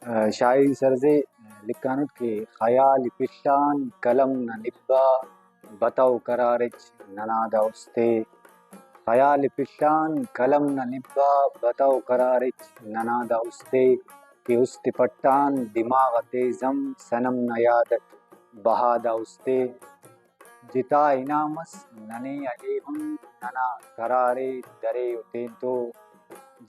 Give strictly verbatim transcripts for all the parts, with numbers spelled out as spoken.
شاعری سرزے لکھانٹ کہ خیال پشان قلم نا نبا بتو قرار اچ ننا دا استے۔ خیال پشان قلم نا نبا بتو قرار اچ ننا دا استے، کہ است پٹان دماغ تیزم صنم نا یاد اٹ بہا دا استے۔ جتا انعام اس ننے آ ایہن ننا قرارے درے و تینتو۔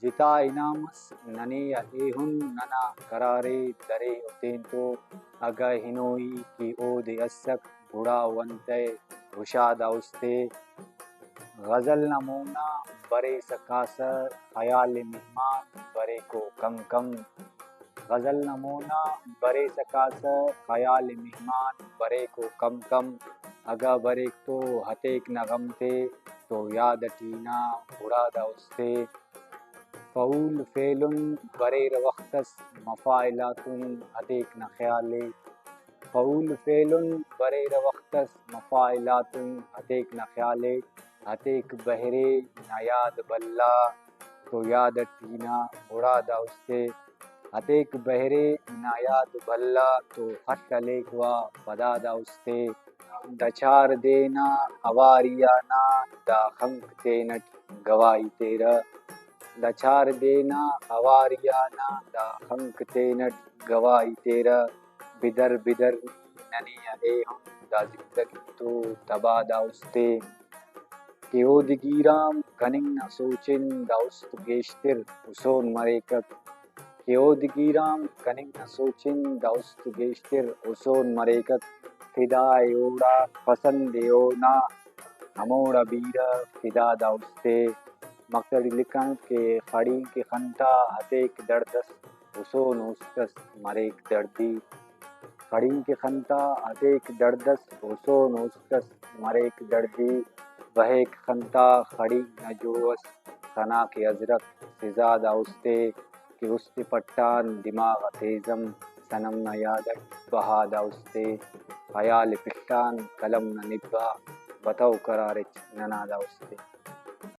جتا انعام اس ننے آ ایہن ننا قرارے درے و تینتو۔ اگہ ہنوئی کہ اودے اسک گڑا او انتئے ہشا دا استے۔ غزل نا مونا بریسہ کاسہ خیال مہمان بریکو کم کم۔ غزل نا مونا بریسہ کاسہ خیال مہمان بریکو کم کم۔ اگہ بریک تو ہتیک نا غم تے تو یاد اٹی نا گڑا دا استے۔ فعول فعلن بریرہ وخت اس مفاعل آتون ہتیک نا خیال ءِ۔ فعول فعلن بریرہ وخت اس مفاعل آتون ہتیک نا خیال ءِ۔ ہتیک بحرے نا یاد بھلا تو یاد اٹی نا گڑا دا استے۔ ہتیک بحرے نا یاد بھلا تو خٹ ہلیک وا پدا دا استے۔ دا چار دے نا اواری آ نا دا خنک تینٹ گواہی تیرہ۔ دا چار دے نا اواری آ نا دا خنک تینٹ گواہی تیرہ۔ بدر بدر نی ننے آ ایہن دا زندگی تو تباہ دا استے۔ کہ اودے گیرام کننگ نا سوچن دا است گیشتر ہسون مریکک۔ کہ اودے گیرام کننگ نا سوچن دا است گیشتر ہسون مریکک۔ فدا ءِ اوڑا پسند ءِ اونا ہموڑا بیرہ فدا دا استے۔ مقطع ٹی لکھانٹ کہ خڑینک ءِ خنتا ہتیک دڑد اس ہسون است اس مریک دڑدی۔ خڑینک ءِ خنتا ہتیک دڑد اس ہسون است اس مریک دڑدی۔ بہیک خنتا خڑینک نا جو اس خنا کہ ازرک سزا دا استے۔ کہ است پٹان دماغ آ تیزم صنم نا یاد اٹ بہا دا استے۔ خیال پشان قلم نا نبا بتو قرار اچ ننا دا استے۔